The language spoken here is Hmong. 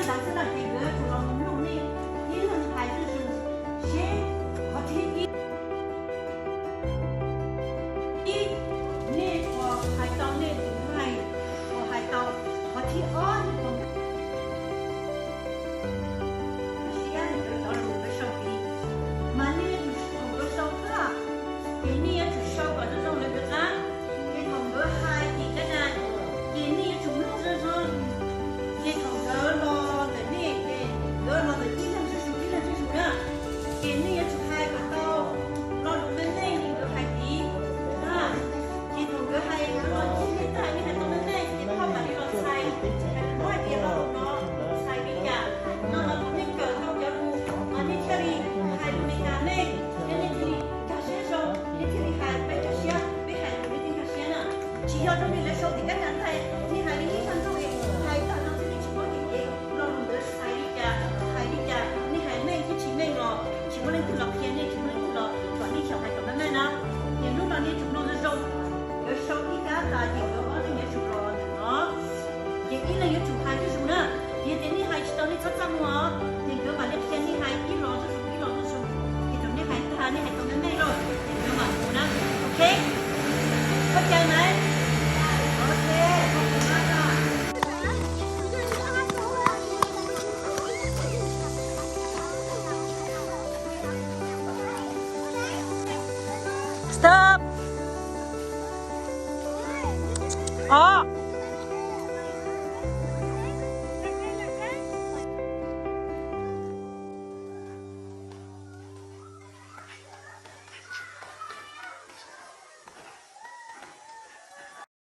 ntawd xwb na, ces nkawd yuav tsum los mloog nej ib leeg hais zuj zus seb qhov thib ib, ib, nej puas hais tau nej tus ntxhais, puas hais tau. Qhov thib ob, nej puas nkag siab nkawd cov lus nkawd sau tid, mas nej yuav tsum, thaum nkawd sau xwb, ces nej yuav tsum sau kom zoo zoo lawv nkawd qab. Ces thaum nkawd hais tim ka na, ces nej yuav tsum mloog zoo zoo. Ces thaum nkawd los ntawm nej, ces nkawd los ntawm ib leeg zuj zus ib leeg zuj zus na, ces nej yuav tsum hais kom tau lo lus meej meej li nkawd hais tid na. Ces thaum nkawd hais, nkawd los ntawm nej tag, nej hais tau meej meej, ces phauj mam li los txhais, hais lus hais tias lo lus no txhais li cas no, los nej kawm tau cov lus mas nej thiaj li hais lus li cas meej, thiab nej thiaj li nkag siab zoo, nej thiaj li hais, peb nkag siab, peb hais lus nej thiaj nkag siab na. Tsis yog zoo li lawv sau tim ka na ntag, nej hais li ib tag ntuj, hais tag no xwb nej tsis paub ces ces lo lus ntawd txhais li cas, hais li cas, nej hais meej thiab tsis meej los tsis muaj leej twg los qhia nej, tsis muaj leej twg los kom nej xyaum hais kom meej meej na. Ces hnub no nej yuav tsum mloog zoo zoo, yuav sau ib kab tas ces nkawd ob leeg yuav tsum los ntawm no. Ces ib leeg yuav tsum hais zuj zus na. Ces yog tias nej hais tsis tau nej txhob txaj muag os, ces nkawd mam li qhia nej hais ib los zuj zus ib los zuj zus. Ces thaum nej hais tag nej hais tau meej meej lawm ces nkawd mam mus na. Ok,เข้าใจไหม? Ok, stop. Ob.